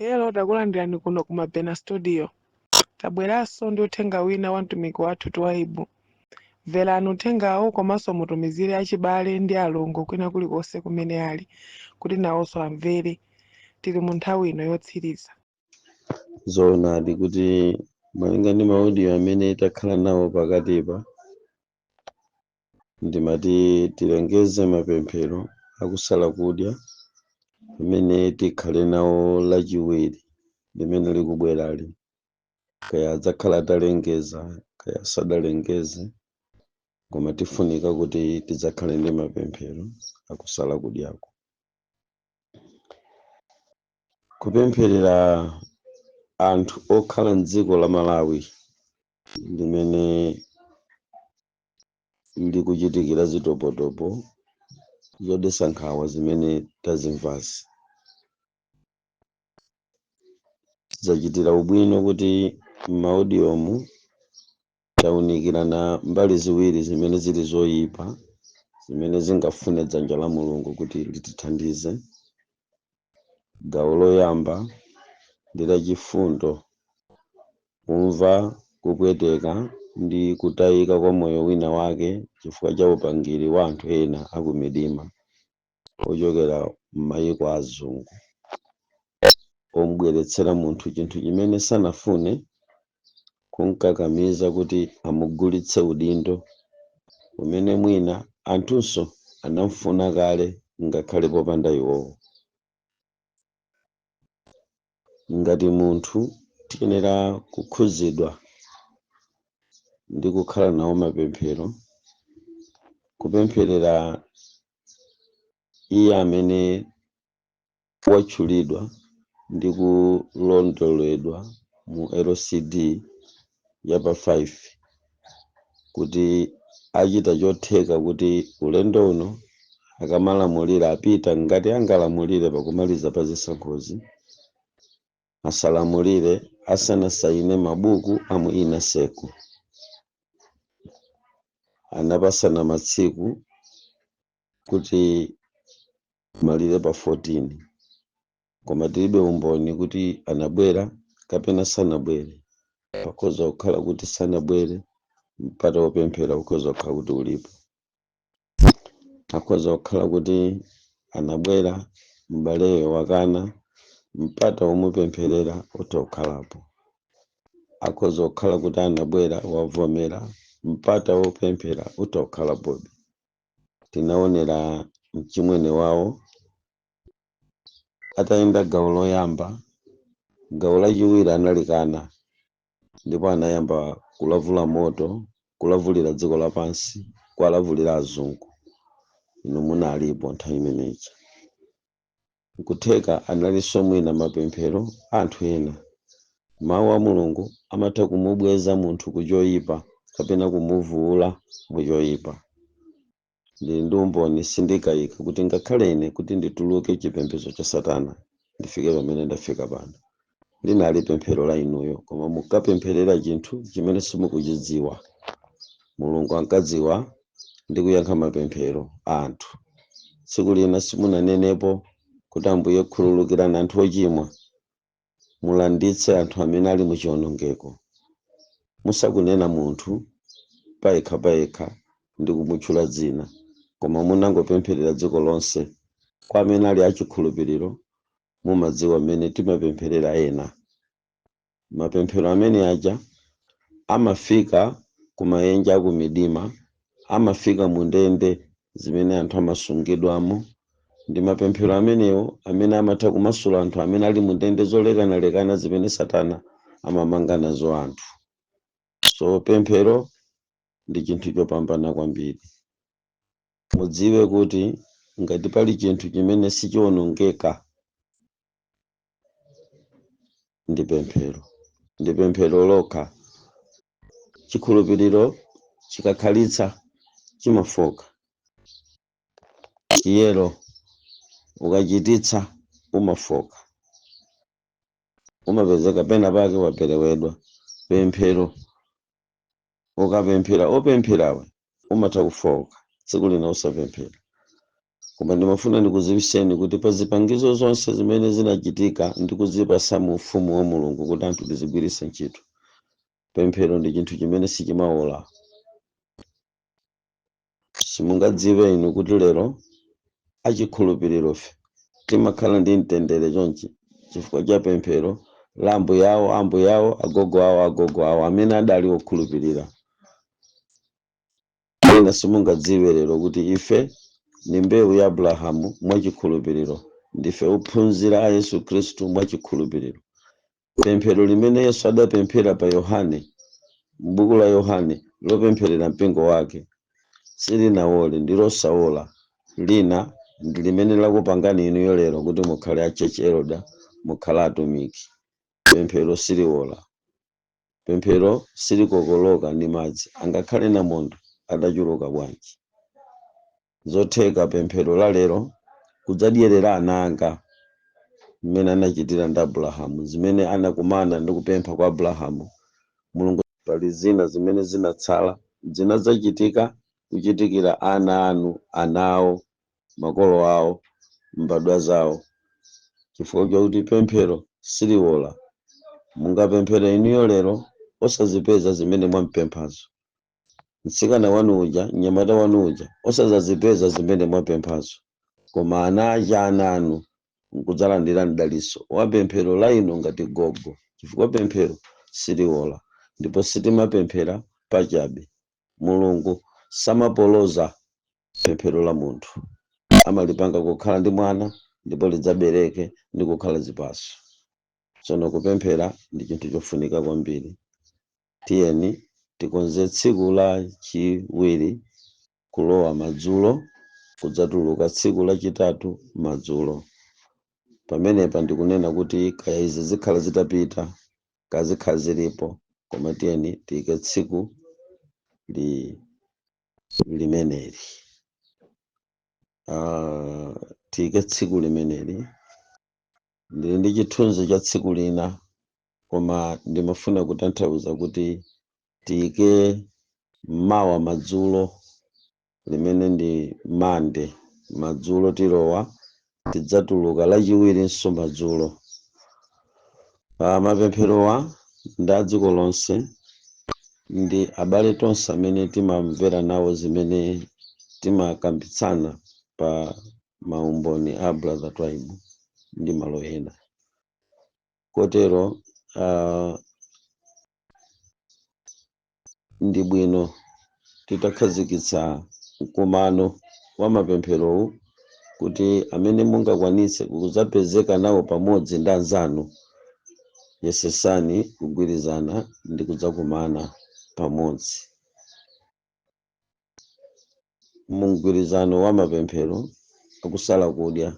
Hello, takulandirani kuno ku Mabena Studio. Tabweranso ndi uthenga wina wa mtumiki wathu Twaibu. Mverani uthengawo komanso mutumizire achibale ndi alongo kwina kulikonse kumene ali kuti nawonso amvere. Tili mu nthawi ino yotsiriza. Zoonadi kuti malinga ndi ma audio amene takhala nawo pakatipa, ndimati tilengeze mapemphero akusala kudya amene tikhale nawo Lachiwiri limene likubwerali. Kaya adzakhala atalengeza, kaya sadalengeze, koma tifunika kuti tidzakhale ndi mapemphero akusala kudyako, kupempherera anthu okhala mdziko la Malawi limene likuchitikira zitopotopo zodetsa nkhawa zimene tazimvazi. Zachitira ubwino kuti m'maudiomu taunikirana mbali ziwiri zimene zili zoyipa zimene zingafune dzanja la Mulungu kuti litithandize. Gawo loyamba ndi lachifundo, kumva kupweteka ndi kutayika kwa moyo wina wake chifukwa cha upangiri wa anthu ena akumidima ochokera m'mayiko a azungu omubweretsera munthu chinthu chimene sanafune, kumkakamiza kuti amugulitse udindo umene mwina anthunso anamfuna kale ngakhale popanda iwowo. Ngati munthu tiyenera kukhuzidwa ndi kukhala nawo mapemphero, kupempherera iye amene watchulidwa ndi kulondoledwa mu LCD ya pa 5 kuti achita chotheka kuti ulendo uno akamalamulira apita, ngati angalamulire pakumaliza pa zisankhozi, asalamulire asanasaine mabuku a mu Inner Circle. Anapasana matsiku kuti malire pa 14, koma tilibe umboni kuti anabwera kapena sanabwere. Pakhoza kukhala kuti sanabwere, mpata wopemphera ukhoza kukhala kuti ulipo. Akhoza kukhala kuti anabwera, m'baleyo wakana, mpata womupempherera utha kukhalapo. Akhoza kukhala kuti anabwera, wavomera, mpata wopemphera utha kukhalapobe. Tinaonera mchimwene wawo atayenda gawo loyamba, gawo lachiwiri analikana ndipo anayamba kulavula moto, kulavulira dziko lapansi, kuwalavulira azungu. Inu munalipo nthawi imeneyi. Nkutheka analinso mwina mapemphero a anthu ena. Mawu a Mulungu amatha kumubweza munthu ku choyipa kapena kumuvuula mu choyipa. Ndili ndi umboni, sindikayika kuti ngakhale ine kuti ndituluke chipembedzo cha Satana ndifike pamene ndafika pano, linali pemphero la inuyo, koma munkapempherera chinthu chimene simukuchidziwa. Mulungu ankadziwa ndi kuyankha mapemphero a anthu. Tsiku lina simunanenepo kuti, Ambuye, khululukirani anthu ochimwa, mulanditse anthu amene ali mu chionongeko, musakunena munthu payekha payekha ndi kumutchula dzina, koma munangopempherera dziko lonse. Kwa amene ali achikhulupiriro, mumadziwa mmene timapempherera ena. Mapemphero amene aja amafika ku maenje akumidima, amafika mu ndende zimene anthu amasungidwamo. Ndi mapemphero amenewo amene amatha kumasula anthu amene ali mu ndende zolekanalekana zimene Satana amamanga nazo anthu. So pemphero ndi chinthu chopambana kwambiri. Mudziwe kuti ngati pali chinthu chimene sichionongeka ndi pemphero, ndi pemphero lokha. Chikhulupiriro chikakhalitsa chimafoka, chiyero ukachititsa umafoka, umapezeka pena pake waperewedwa. Pemphero ukapemphera, opempherawe umatha kufoka tsiku lina usapemphera. Koma ndimafuna ndikudziwitseni kuti pa zipangizo zonse zimene zinachitika ndi kuzipasa mu ufumu wa Mulungu kuti anthu tizigwiritse ntchito, pemphero ndi chinthu chimene sichimaola. Simungadziwe inu kuti lero achikhulupiriro fe timakhala ndi mtendere chonchi chifukwa cha pemphero la ambuye awo, ambuye awo, agogo awo, agogo awo amene adali okhulupirira. Ena simungadziwe lero kuti ife ni mbewu ya Abrahamu mwachikhulupiriro, ndife ophunzira a Yesu Khristu mwachikhulupiriro. Pemphero limene Yesu adapemphera pa Yohane, m'buku la Yohane, lopempherera mpingo wake, silinawole, ndi losawola. Lina ndi limene lakupangani inuyo lero kuti mukhale a church elder, mukhale atumiki. Pemphero siliwola, pemphero silikokoloka ndi madzi, angakhale namondwe adachuluka bwanji. Zotheka pemphero la lero kudzadyerera ana anga mmene anachitira ndi Abrahamu, zimene anakumana ndi kupempha kwa Abrahamu Mulungu. Pali zina zimene zinatsala zinadzachitika kuchitikira ana anu, ana awo, makolo awo, mbadwa zawo, chifukwa chakuti pemphero siliwola. Mungapemphere inuyo lero osazipeza zimene mwampemphazo, mtsikana wanu uja, mnyamata wanu uja, osazazipeza zimene mwapemphazo, koma ana acha ana anu nkudzalandira mdaliso wa pemphero la inu ngati gogo, chifukwa pemphero siliwola ndipo sitimapemphera pachabe. Mulungu samapoloza pemphero la munthu, amalipanga kukhala ndi mwana ndipo lidzabereke ndi kukhala zipatso. Tsono kupemphera ndi chinthu chofunika kwambiri. Tiyeni tikonze tsiku la chiwiri kulowa madzulo, kudzatuluka tsiku lachitatu madzulo. Pamenepa ndikunena kuti kaya izi zikhala zitapita, kazikhala zilipo, koma tiyeni tiyike tsiku limeneli, tiyike tsiku limeneli. Ndili ndi chithunzi cha tsiku lina, koma ndimafuna kutanthauza kuti tiyike mawa madzulo, limene ndi Mande madzulo tilowa, tidzatuluka Lachiwirinso madzulo. Pa mapempherowa ndi a dziko lonse, ndi abale tonse amene timamvera nawo zimene timakambitsana pa maumboni a Brother Twaibu ndi malo ena. Kotero ndi bwino titakhazikitsa mkumano wa mapempherowu kuti amene mungakwanitse kudzapezeka nawo pamodzi ndi anzanu, yesesani kugwirizana ndi kudzakumana pamodzi mu mgwirizano wa mapemphero akusala kudya.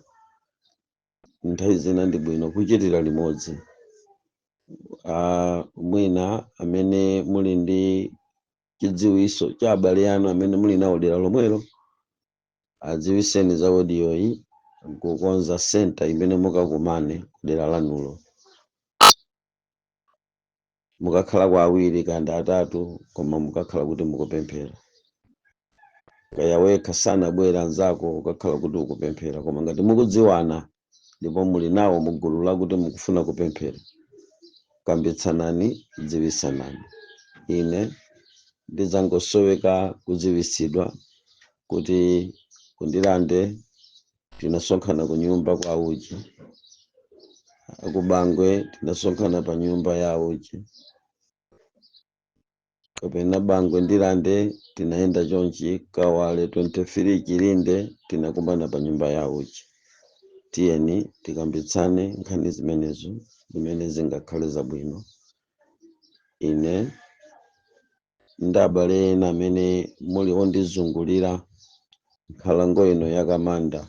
Nthawi zina ndi bwino kuchitira limodzi. Mwina amene muli ndi chidziwiso cha abale anu amene muli nawo dera lomwelo, adziwiseni za audioyi, kukonza center imene mukakumane kudera lanulo. Mukakhala kwa awiri kandi atatu, koma mukakhala kuti mukupemphera. Kaya wekha sanabwera anzako, ukakhala kuti ukupemphera. Koma ngati mukudziwana ndipo muli nawo mugulu lakuti mukufuna kupemphera, kambitsanani, dziwisanani. Ine ndidzangosoweka kudziwisidwa kuti kundilande tinasonkhana ku nyumba kwa uji, akubangwe tinasonkhana pa nyumba ya uji, kapena Bangwe Ndilande tinaenda chonchi, Kawale 23 Chilinde tinakumana pa nyumba ya uji. Tiyeni tikambitsane nkhani zimenezo zimene zingakhale zabwino. Ine ndi abale ena amene muli ondizungulira nkhalango ino ya Kamanda,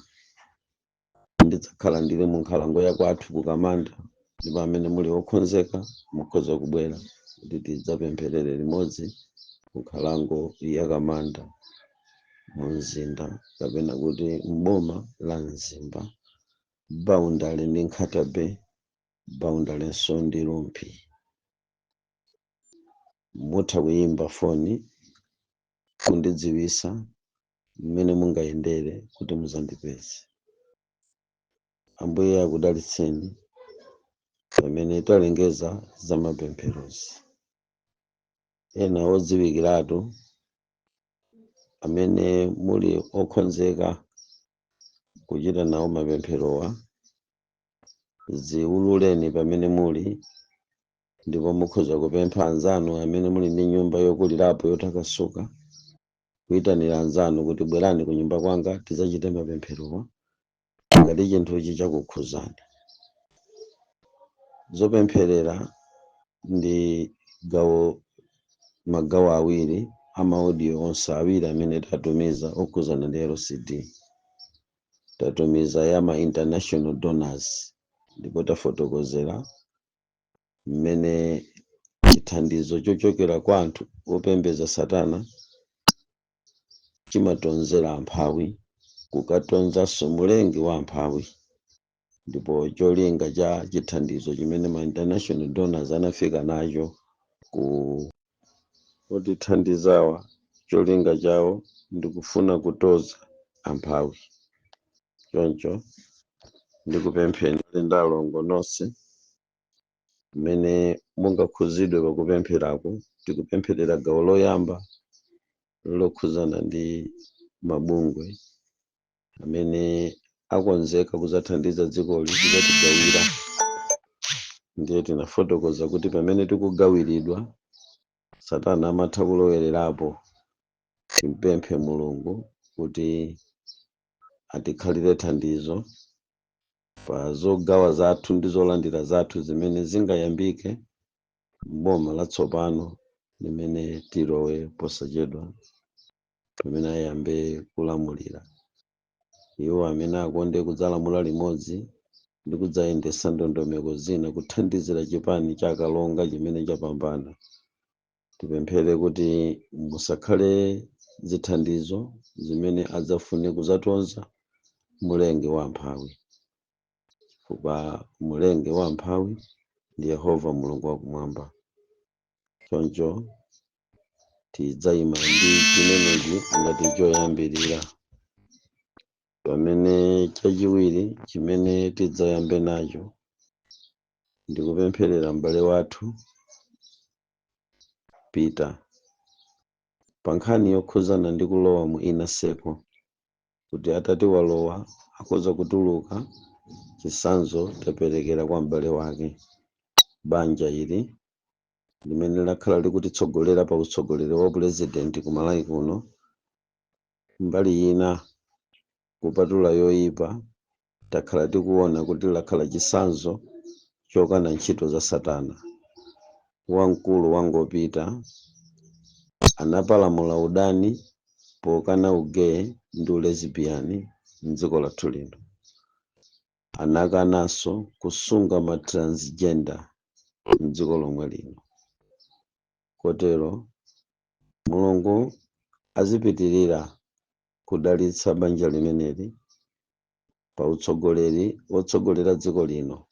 ndidzakhala ndili mu nkhalango ya kwathu ku Kamanda, ndipo amene muli okonzeka mukhoza kubwera kuti tidzapempherere limodzi ku nkhalango ya Kamanda mu mzinda, kapena kuti mboma la Mzimba, boundary ndi Nkhata Bay, boundarynso ndi Rumphi. Mutha kuyimba foni kundidziwisa. Mmene mungayendere kuti muzandipeze. Ambuye akudalitseni pamene talengeza za mapempherozi. Ena odziwikiratu amene muli okonzeka kuchita nawo mapempherowa, ziwululeni pamene muli, ndipo mukhoza kupempha anzanu amene muli ndi nyumba yokulirapo yotakasuka, kuyitanira anzanu kuti bwerani ku nyumba kwanga tidzachite mapempherowa ngati chinthuchi chakukhuzani. Zopempherera ndi gawo, magawo awiri ama audio onse awiri amene tatumiza okhuzana ndi LCD. Tatumiza ya ma international donors, ndipo tafotokozera mmene chithandizo chochokera kwa anthu opembedza satana chimatonzera amphawi, kukatonzanso mulengi wa amphawi. Ndipo cholinga cha chithandizo chimene ma international donors anafika nacho ku otithandizawa, cholinga chawo ndikufuna kutoza amphawi. Choncho ndikupempheni ndi alongo nonse mmene mungakhuzidwe pakupempherako. Tikupempherera gawo loyamba lokhuzana ndi mabungwe amene akonzeka kudzathandiza dzikoli, kudzatigawira. Ndiye tinafotokoza kuti pamene tikugawiridwa, satana amatha kulowererapo. Timpemphe Mulungu kuti atikhalire thandizo pa zogawa zathu ndi zolandira zathu zimene zingayambike m'boma latsopano limene tilowe posachedwa, pamene ayambe kulamulira iwo amene akonde kudzalamula limodzi ndi kudzayendesa ndondomeko zina kuthandizira chipani cha akalonga chimene chapambana. Tipemphere kuti musakhale zithandizo zimene adzafune kudzatonza mulengi wa amphawi, chifukwa mulengi wa amphawi ndi Yehova Mulungu wakumwamba. Choncho tidzayima ndi chimenechi ngati choyambirira, pamene chachiwiri chimene tidzayambe nacho ndikupempherera m'bale wathu Peter pa nkhani yokhuzana ndi kulowa mu inner circle, kuti atati walowa akhoza kutuluka. Chitsanzo taperekera kwa m'bale wake. Banja ili limene lakhala likutitsogolera pa utsogoleri wa purezidenti ku Malawi kuno, mbali ina kupatula yoyipa, takhala tikuona kuti lakhala chitsanzo chokana ntchito za satana. Wamkulu wangopita anapalamula udani pokana ugay ndi ulesbian mdziko lathu lino. Anakananso kusunga ma transgender mdziko lomwe lino. Kotero Mulungu azipitirira kudalitsa banja limeneli pa utsogoleri wotsogolera dziko lino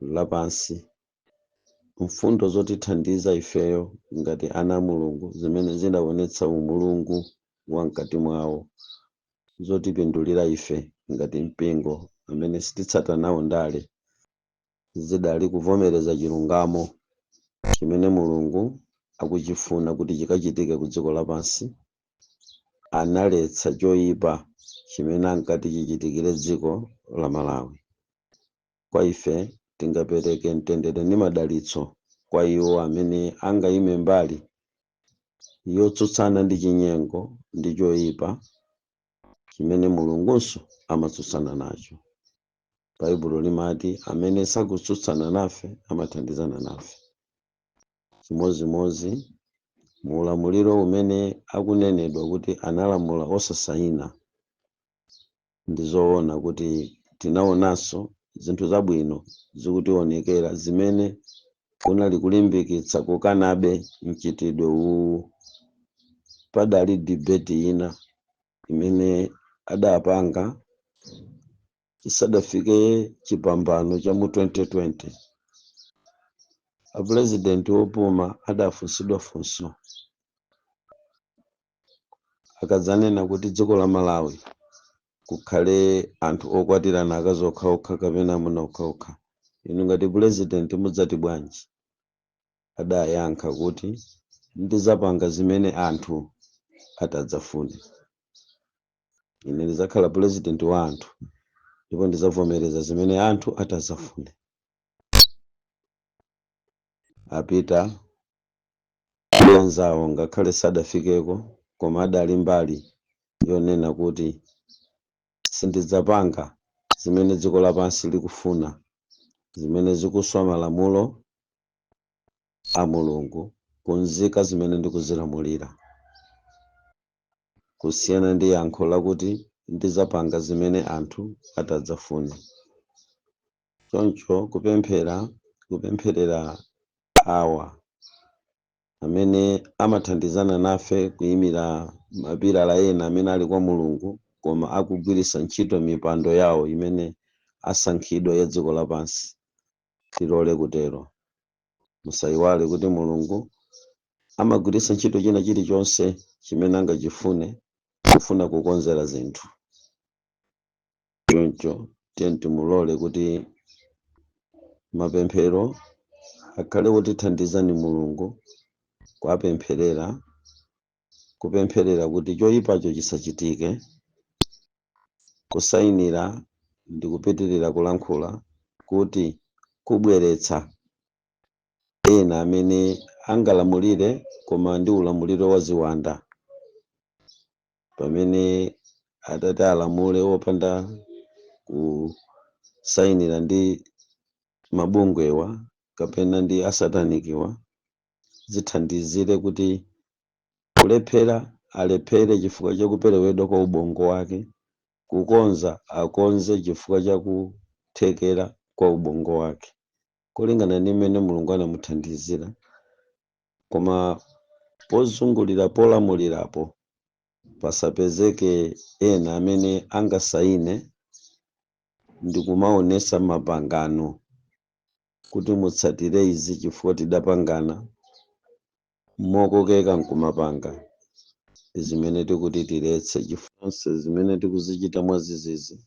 lapansi. Mfundo zotithandiza ifeyo ngati ana a Mulungu zimene zinaonetsa umulungu wamkati mwawo, zotipindulira ife ngati mpingo amene sititsata nawo ndale, zidali kuvomereza chilungamo chimene Mulungu akuchifuna kuti chikachitike ku dziko lapansi. Analetsa choyipa chimene ankati chichitikire dziko la Malawi. Kwa ife tingapereke mtendere ndi madalitso kwa iwo amene angayime mbali yotsutsana ndi chinyengo ndi choyipa chimene Mulungunso amatsutsana nacho. Baibulo limati amene sakutsutsana nafe amathandizana nafe. Chimozimozi muulamuliro umene akunenedwa kuti analamula osasayina, ndi zoona kuti tinaonanso zinthu zabwino zikutionekera zimene kunali kulimbikitsa kukanabe mchitidwe uwu. Padali debate ina imene adapanga chisadafike chipambano cha mu 2020. Apurezidenti wopuma adafunsidwa funso. Akadzanena kuti dziko la Malawi kukhale anthu okwatirana akazi okhaokha kapena amuna okhaokha, inu ngati president mudzati bwanji? Adayankha kuti, "Ndizapanga zimene anthu atadzafune. Ine ndizakhala president wa anthu ndipo ndizavomereza zimene anthu atadzafune." Apita ndi anzawo, ngakhale sadafikeko, koma adali mbali yonena kuti sindidzapanga zimene dziko lapansi likufuna, zimene zikuswa malamulo a Mulungu kunzika zimene ndikuzilamulira, kusiyana ndi yankho lakuti ndizapanga zimene anthu atadzafune. Choncho kupemphera, kupempherera awa amene amathandizana nafe kuyimira mapilala ena amene ali kwa Mulungu, koma akugwiritsa ntchito mipando yawo imene asankhidwa ya dziko lapansi, tilole kutero. Musayiwale kuti Mulungu amagwiritsa ntchito china chilichonse chimene angachifune kufuna kukonzera zinthu. Choncho tiye timulole kuti mapemphero akhale otithandizani Mulungu kuwapempherera, kupempherera kuti choyipacho chisachitike, kusayinira ndi kupitirira kulankhula kuti kubweretsa ena amene angalamulire koma ndi ulamuliro wa ziwanda. Pamene atati alamule wopanda kusayinira ndi mabungwewa kapena ndi asatanikiwa, zithandizire kuti kulephera alephere chifukwa chakuperewedwa kwa ubongo wake, kukonza akonze chifukwa chakuthekera kwa ubongo wake kulingana ndi mmene Mulungu anamuthandizira. Koma pozungulira polamulirapo pasapezeke ena amene angasayine ndi kumaonesa mapangano kuti mutsatire izi chifukwa tidapangana mokokeka nkumapanga. Ndi zimene tikuti tiletse, chifukwa zimene tikuzichita mwazizizi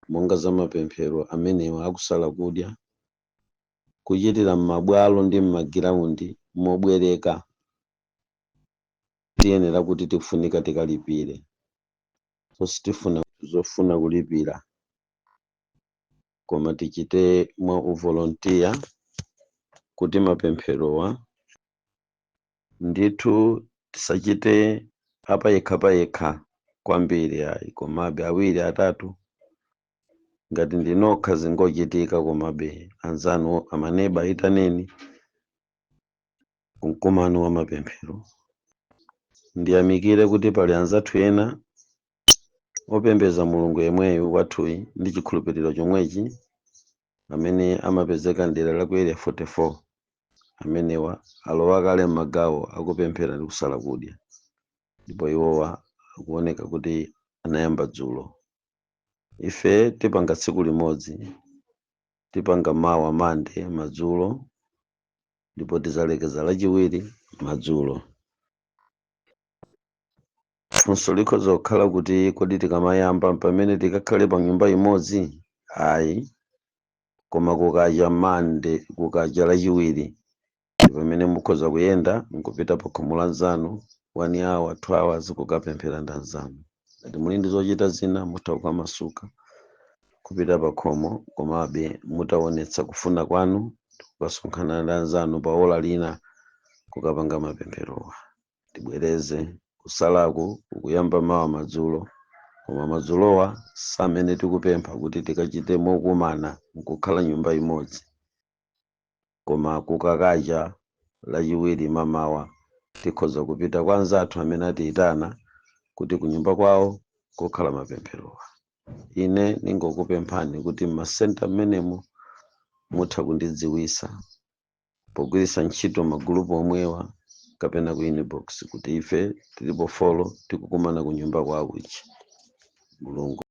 monga za mapemphero amenewa akusala kudya, kuchitira m'mabwalo ndi m'magiraundi mobwereka, tiyenera kuti tikufunika tikalipire. So sitifuna zofuna kulipira, koma tichite mwa uvolontiya kuti mapempherowa ndithu tisachite apayekha kwambiri ayi, komabe awiri, atatu. Ngati ndinokha zingochitika, komabe anzanu, amaneba, itaneni kumkumano wa mapemphero. Ndiyamikire kuti pali anzathu ena opembeza Mulungu yemweyu wathuyi ndi chikhulupiriro chomwechi amene amapezeka mdera la ku Area 44. Amenewa alowa kale m'magawo akupemphera ndi kusala kudya, ndipo iwowa akuoneka kuti anayamba dzulo. Ife tipanga tsiku limodzi, tipanga mawa Mande madzulo, ndipo tizalekeza Lachiwiri madzulo. Funso likhoza kukhala kuti, kodi tikamayamba pamene tikakhale pa nyumba imodzi? Ayi, koma kukacha Mande, kukacha Lachiwiri, ndi pamene mukhoza kuyenda nkupita pa khomo la nzanu 1 hour, 2 hours, kukapemphera ndi anzanu. Ngati muli ndi zochita zina, mutha kukamasuka kupita pa khomo, komabe mutaonetsa kufuna kwanu kukasonkhana ndi anzanu pa ola lina kukapanga mapempherowa. Tibwereze, kusalaku kukuyamba mawa madzulo, koma madzulowa samene tikupempha kuti tikachite mokumana nkukhala nyumba imodzi, koma kukakacha Lachiwiri mamawa tikhoza kupita kwa anzathu amene atiyitana kuti kunyumba kwawo kokhala mapempherowa. Ine ningokupemphani kuti m'masenta mmenemo mutha kundidziwisa pogwiritsa ntchito magulupu omwewa kapena ku inbox kuti ife tilipo 4, tikukumana ku nyumba kwa uchi. Mulungu